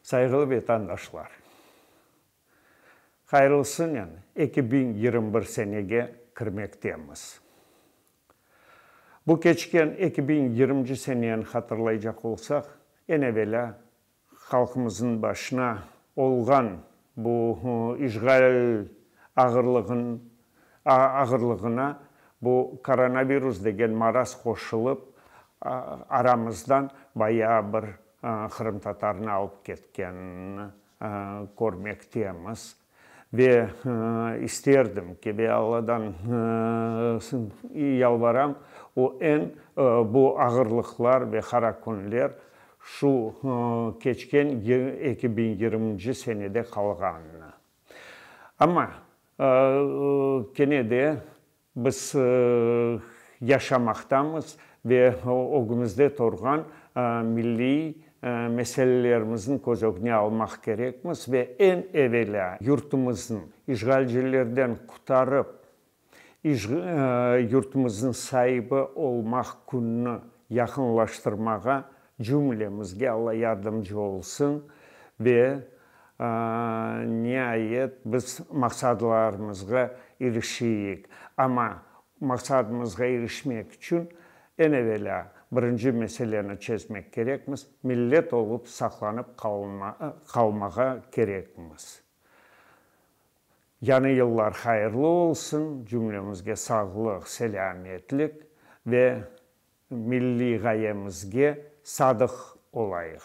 Sayğılı vetandaşlar! Hayırlısınen 2021 senege kirmektemiz. Bu keçken 2020 seneni hatırlaycaq olsaq, eñ evelâ halqımıznıñ başına olğan bu işğal ağırlığın ağırlığına bu koronavirus degen maraz qoşulıp, aramızdan bayağı bir qırımtatarnı alıp ketkenini körmektemiz. Ve isterdim ki, ve Alladan yalvaram, o eñ bu ağırlıqlar ve qara künler şu keçken 2020 senede qalğanını. Amma kene de biz yaşamaqtamız ve ögümizde turğan milliy meselelerimizni köz ögüne almaq kerekmiz ve eñ evelâ yurtumıznı işğalcilerden qurtarıp, yurtumıznıñ saibi olmaq kününi yaqınlaştırmağa cümlemizge Alla yardımcı olsun ve niayet biz maqsadlarımızğa irişeyik. Amma maqsadımızğa irişmek içün eñ evelâ birinci meseleni çezmek kerekmiz, millet olıp saqlanıp qalmağa kerekmiz. Yañı yıllar hayırlı olsun, cümlemizge sağlıq, selâmetlik ve milliy ğayemizge sadıq olayıq.